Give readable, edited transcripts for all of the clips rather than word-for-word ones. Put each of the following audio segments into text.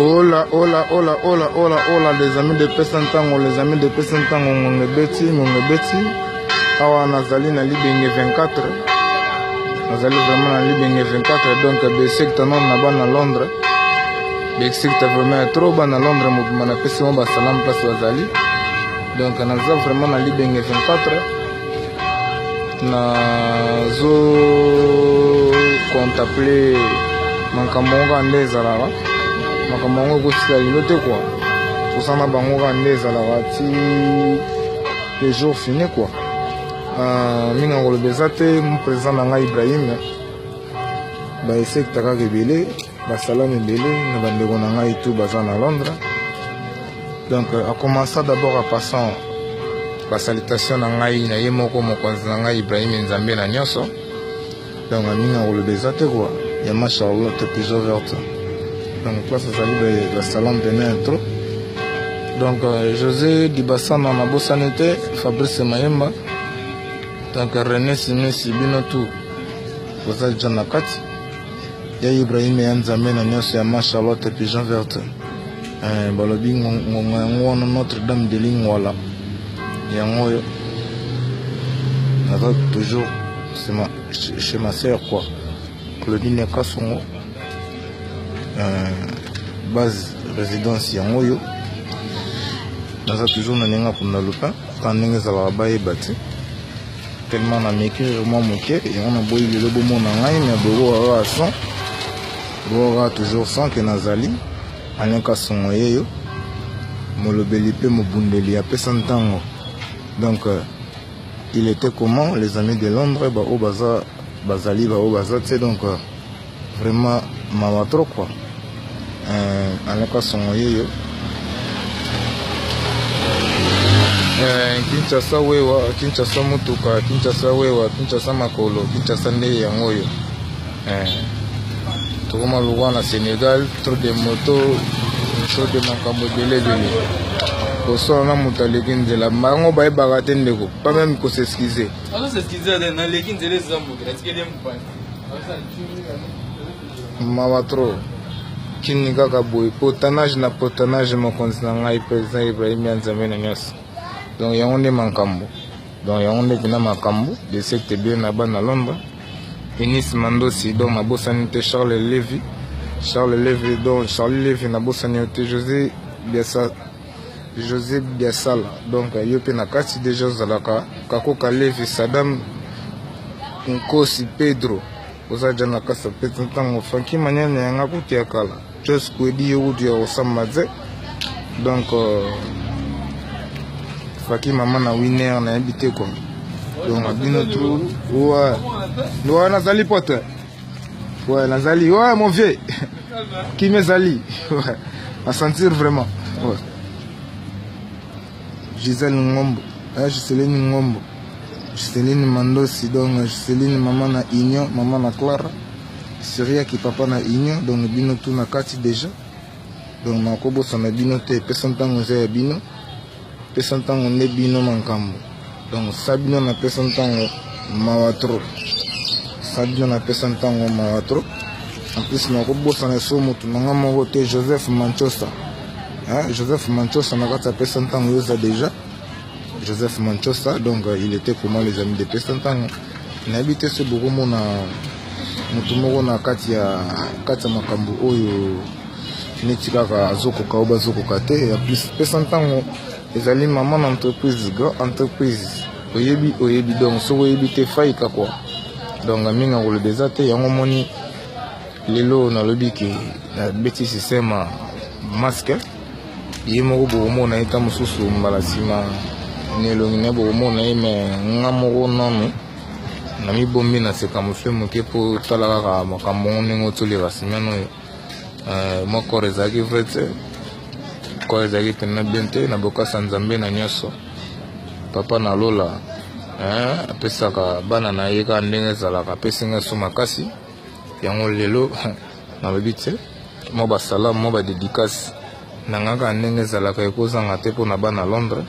Hola, hola, hola, hola, hola, hola, les amis de Pesa Ntango, les amis de Pesa Ntango, ngonga ebeti, ngonga ebeti. Awa nazali na Libenge 24. Nazali vraiment na Libenge 24, donc besecta nano na bana Londres. Besecta vraiment ya trop bana Londres mobimba napesi bango basalam place bazali. Donc naza vraiment na Libenge 24. Nazo contempler makambo yango kaka nde ezalaka makambo yango ekosila lelo te kua toza na bango kaka nde ezalaka ti le jour fini kua uh, mingi ya koloba eza te mo président na ngai ibrahim baesekta kaka ebele basalami ebele na bandeko na ngai tout baza na londres. Donc a commença d'abord en passant ba salutation na ngai na ye moko mokonzi na ngai Ibrahim Nzambe na nyonso. Donc mingi ya koloba eza te quoi. Ya ma Charlotte pigeon verte. Donc place azali ba salam pene ya trop. Donc euh, José Dibasana nabosani te, Fabrice Mayemba. Donc René Simisi bino tout boza deja na kati. Ya Ibrahim ya Nzambe na nyonso ya ma Charlotte pigeon verte. Eh, balobi ngonga yango wana Notre Dame de Lingwala yango oyo naza toujours chez ma sœur quoi Claudine Kasongo euh, base résidence yango oyo naza toujours na ndenge akunda lupin kaka ndenge ezalaka bayeba te tellement na m'écrire mwa moke yango naboyi lelo bomona ngai me bokoka kaka son bokoka toujours sans ke nazali Alain Kasongo yeyo molobeli pe mobundeli apesa ntango donc euh, il était comment les amis de Londres ba oyo baza bazali ba oyo baza te donc euh, vraiment mawa trop quoi euh, Alain Kasongo yeyo Kinshasa wewa Kinshasa motuka Kinshasa wewa Kinshasa makolo Kinshasa nde yango oyo Eh, tokoma lokwa na Senegal, trop de moto, trop de makambo ebele ebele. Kosala na moto aleki nzela, bango bayebaka te ndeko, pas même ko s'excuser. Mawa trop. Kini kaka boye, potanage na potanage, mokonzi na ngai président Ibrahim ya Nzambe na nyonso. Donc yango nde makambo. Donc yango nde mpena makambo de secte bien na bana Londres. Eunice Mandosi donc nabosani te Charles Levy Charles Levy donc Charlie Levy nabosani yo te José Biasa José Biasala donc yo mpe na kati deja ozalaka Kakoka Levy Saddam Nkosi Pedro oza ja na kasa mpe ntango Franki Manyanya yanga kutu ya kala Jos Kwedi yo kutu ya kosamba te donc euh, Faki mama na winner nayebi te quoi donc bino tout ouais ouais nazali pote ouais nazali ouais mon vieux kimi ezali ouais à sentir vraiment ouais Gisèle Ngombo eh, Giseline Ngombo Giseline Mandosi donc Giseline mama na Union mama na Clara Syriaki papa na Union donc bino tout na kati déjà donc nakobosana bino te epesa ntango eza ya bino pesa ntango nde bino makambo donc sa bino napesa ntango mawa trop sa bino napesa ntango mawa trop en plus nakobosana so motu na nga moko te joseph manchosa hein? Joseph manchosa na kati ya pesa ntango yo oza déjà joseph manchosa donc euh, il était comment les amis de pesa ntango nayebi te so bokomona motu moko na kati ya kati ya makambo oyo neti kaka azokoka oyo bazokoka te ya plus pesa ntango ezali mama na entreprise grand entreprise oyebi oyebi donc soki oyebi te faika kua donc mingi ya koloba eza te yango omoni lelo nalobi ke nabeti systeme ya masque ye moko bokomona ye ta mosusu mbala nsima na elongi na ye bokomona ye me nga moko nanu namibombi na seka mosusu moke mpo tala kaka makambo yango ndenge otoleka semaine oyo euh, mwa corps ezalaki vrai te corps ezalaki mpenza bien te na bokasa nzambe na nyonso papa na lola apesaka bana na ye kaka ndenge ezalaka apesi ngai so makasi yango lelo nalobi te mwa basalamu mwa badedikase na ngai kaka ndenge ezalaka ekozanga te mpo na bana londres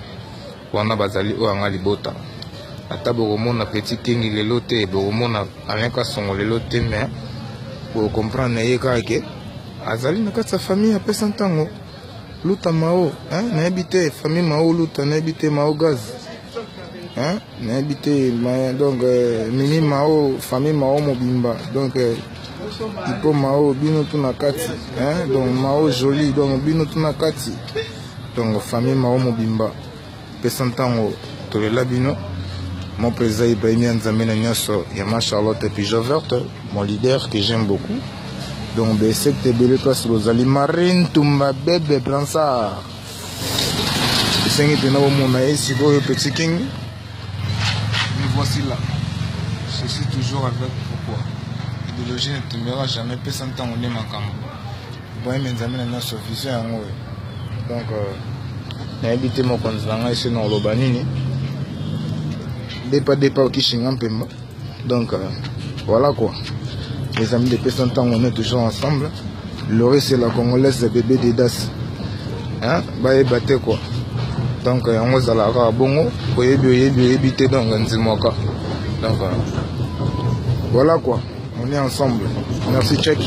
wana bazali oyo yanga libota ata bokomona petit kengi lelo te bokomona alain kasongo lelo te mais bocomprendre ye kaka ke Azali na kati ya famille apesa ntango luta mao, hein? Nayebi te famille mao luta, nayebi te mao gaz, hein? Nayebi te ma, donc mimi mao, famille mao mobimba, donc ipo mao bino tu na kati, hein? Donc mao joli, donc bino tu na kati, donc famille mao mobimba pesa ntango tolela bino. Mon président Ibrahim Nzambe na nyonso ya ma Charlotte Pigeon Verte, mon leader que j'aime beaucoup. Donc besecte ebele place bozali, Marine Tumba Bebe Blansard esengi mpena bomona ye sikoyo. Petit King, me voici là, je suis toujours avec vous quoi. Idéologie ne tombera jamais. Pesa ntango nde makambo. Ibrahim Nzambe na nyonso, vision yango oyo. Donc nayebi te mokonzi na ngai se na oloba nini. Depa depa okishinga mpemba. Donc voilà quoi, les amis de Pesa Ntango, on est toujours ensemble. Laurie, c'est la congolaise bébé Dedas, hein, bayeba te quoi. Donc yango ezalaka kaka bongo, oyebi oyebi oyebi te, donc nzimwaka. Donc voilà quoi, on est ensemble. Merci, check.